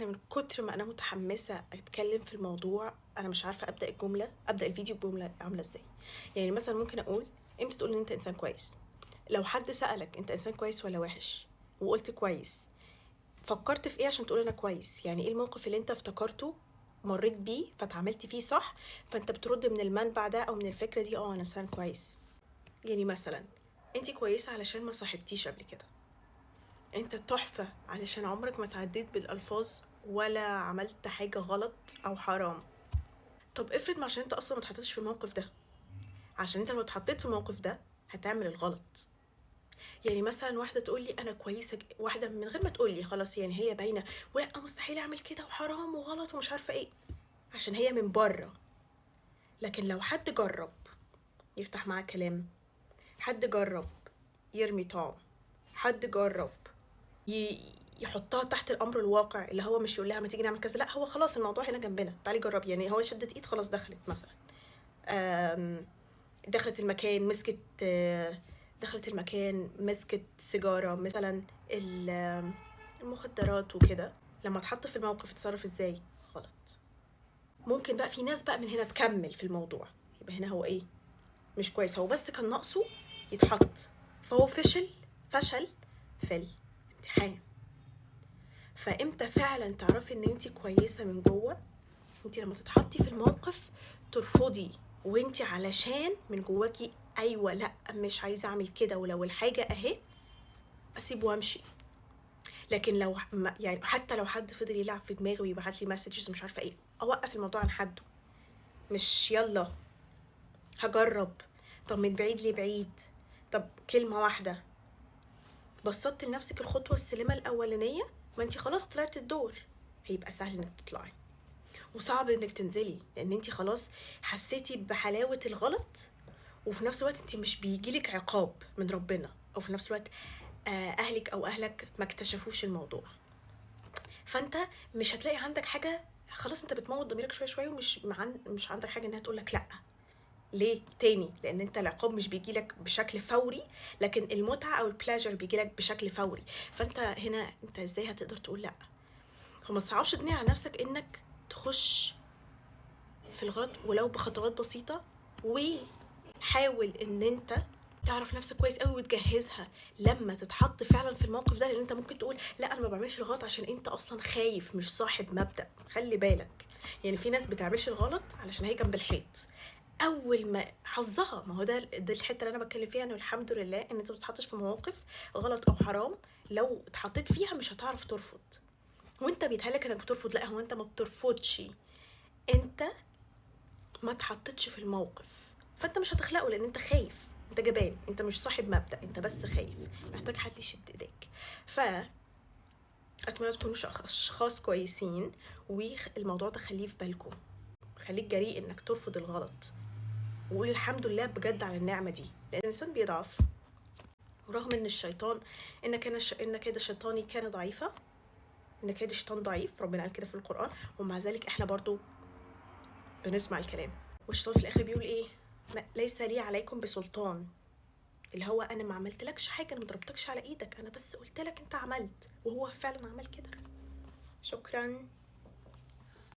انا من كتر ما انا متحمسة اتكلم في الموضوع انا مش عارفه ابدا الجمله، ابدا الفيديو بجملة عامله ازاي. يعني مثلا ممكن اقول امتى تقول ان انت انسان كويس؟ لو حد سالك انت انسان كويس ولا وحش وقلت كويس، فكرت في ايه عشان تقول انا كويس؟ يعني ايه الموقف اللي انت افتكرته مريت بيه فتعاملت فيه صح، فانت بترد من المنبع ده او من الفكرة دي اه انا انسان كويس. يعني مثلا انت كويسة علشان ما صاحبتيش قبل كده، انت تحفة علشان عمرك ما تعديت بالالفاظ ولا عملت حاجة غلط او حرام. طب افرض ما عشان انت اصلا ما اتحطيتش في الموقف ده، عشان انت لو اتحطيت في الموقف ده هتعمل الغلط. يعني مثلا واحدة تقول لي انا كويسة، واحدة من غير ما تقول لي خلاص يعني هي باينة، ولا مستحيل اعمل كده وحرام وغلط ومش عارفه ايه، عشان هي من بره. لكن لو حد جرب يفتح معاه كلام، حد جرب يرمي طعم، حد جرب يحطها تحت الامر الواقع، اللي هو مش يقول لها ما تيجي نعمل كذا، لا هو خلاص الموضوع هنا جنبنا تعالي جربي. يعني هو شدت ايد خلاص دخلت مثلا، دخلت المكان مسكت، دخلت المكان مسكت سيجارة مثلا، المخدرات وكده. لما اتحط في الموقف اتصرف ازاي؟ غلط. ممكن بقى في ناس بقى من هنا تكمل في الموضوع، يبقى هنا هو ايه؟ مش كويس، هو بس كان ناقصه يتحط، فهو فشل في الامتحان. فامتى فعلا تعرفي ان انتي كويسة من جوه؟ انتي لما تتحطي في الموقف ترفضي، وانتي علشان من جواكي ايوه لا مش عايزه اعمل كده، ولو الحاجة اهي اسيب وامشي. لكن لو ما يعني حتى لو حد فضل يلعب في دماغي ويبعت لي messages مش عارفه ايه، اوقف الموضوع عن حده، مش يلا هجرب، طب من بعيد لبعيد، طب كلمة واحدة. بسطت لنفسك الخطوة السلمه الاولانية، ما انتي خلاص طلعتي الدور، هيبقى سهل انك تطلعي وصعب انك تنزلي، لان انتي خلاص حسيتي بحلاوه الغلط، وفي نفس الوقت انتي مش بيجيلك عقاب من ربنا، او في نفس الوقت اهلك او اهلك ما اكتشفوش الموضوع، فانت مش هتلاقي عندك حاجة، خلاص انت بتموت ضميرك شوية شوية، ومش مش عندك حاجة انها تقولك لا. ليه تاني؟ لان انت العقاب مش بيجيلك بشكل فوري، لكن المتعة او ال pleasure بيجيلك بشكل فوري، فانت هنا انت ازاي هتقدر تقول لا؟ فما تصعبش الدنيا على نفسك انك تخش في الغلط ولو بخطوات بسيطة، وحاول ان انت تعرف نفسك كويس قوي وتجهزها لما تتحط فعلا في الموقف ده، لان انت ممكن تقول لا انا ما بعملش الغلط عشان انت اصلا خايف، مش صاحب مبدأ. خلي بالك، يعني في ناس بتعملش الغلط علشان هي جنب الحيط، اول ما حظها، ما هو ده الحتة اللي انا بتكلم فيها، انه الحمد لله ان انت ما بتتحطش في مواقف غلط او حرام، لو اتحطيت فيها مش هتعرف ترفض، وانت بيتهيألك انك بترفض، لا هو انت ما بترفضش، انت ما اتحطيتش في الموقف، فانت مش هتخلقه لان انت خايف، انت جبان، انت مش صاحب مبدأ، انت بس خايف، محتاج حد يشد ايديك. ف اتمنى تكونوا اشخاص كويسين، والموضوع ده خليه في بالكم، خليك جريء انك ترفض الغلط، وقول الحمد لله بجد على النعمة دي، لان الانسان بيضعف، ورغم ان الشيطان ان كيد الشيطان كان ضعيفا، ان كيد الشيطان ضعيف، ربنا قال كده في القرآن، ومع ذلك احنا برضو بنسمع الكلام. والشيطان في الاخر بيقول ايه؟ ليس لي عليكم بسلطان، اللي هو انا ما عملتلكش حاجة، انا ما ضربتكش على ايدك، انا بس قلت لك انت عملت، وهو فعلا عمل كده. شكرا.